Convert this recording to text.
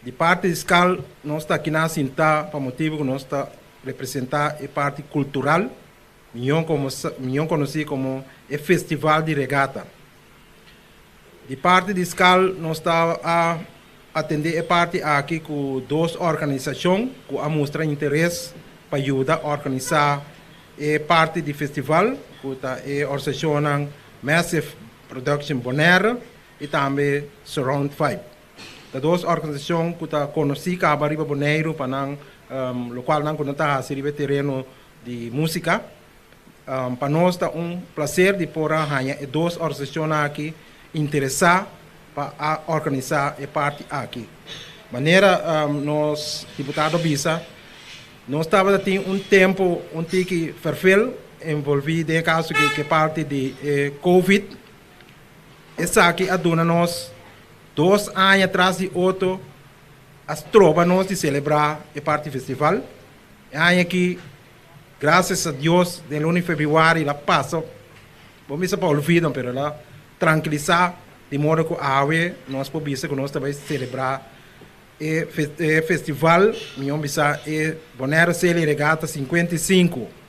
Di parti di SKAL, nos ta aki na sinta pa motibu ku nos ta representá e parti kultural, mihó konosí komo e Festival di Regata. Di parti di SKAL, nos ta a atendé e parti aki ku dos organisashon ku a mustra interes pa yuda organisá e parti di festival, ku ta e organisashon Massive Production Bonaire i tambe Surround 5. Ta dos organisashon ku ta konosí kaba riba Boneiru pa nan lokual nan ku nan ta hasi riba tereno di músika. Pa nos ta un plaser di por a haña e dos organisashon aki interesá pa organisá e parti aki. Manera nos diputado a bisa, nos tabatin un tempu un tiki ferfel envolví den kaso ku parti di COVID. Esaki a duna nos 2 aña tras di otro a stroba nos di selebrá e parti festival. E aña aki, grasias na Dios, den luna di febrüari, el a pasa, ban bisa pa olvido, pero el a trankilisá di moda ku awe nos por bisa ku nos ta bai selebrá e festival, mihó bisa, e Bonaire Sailing Regatta 55.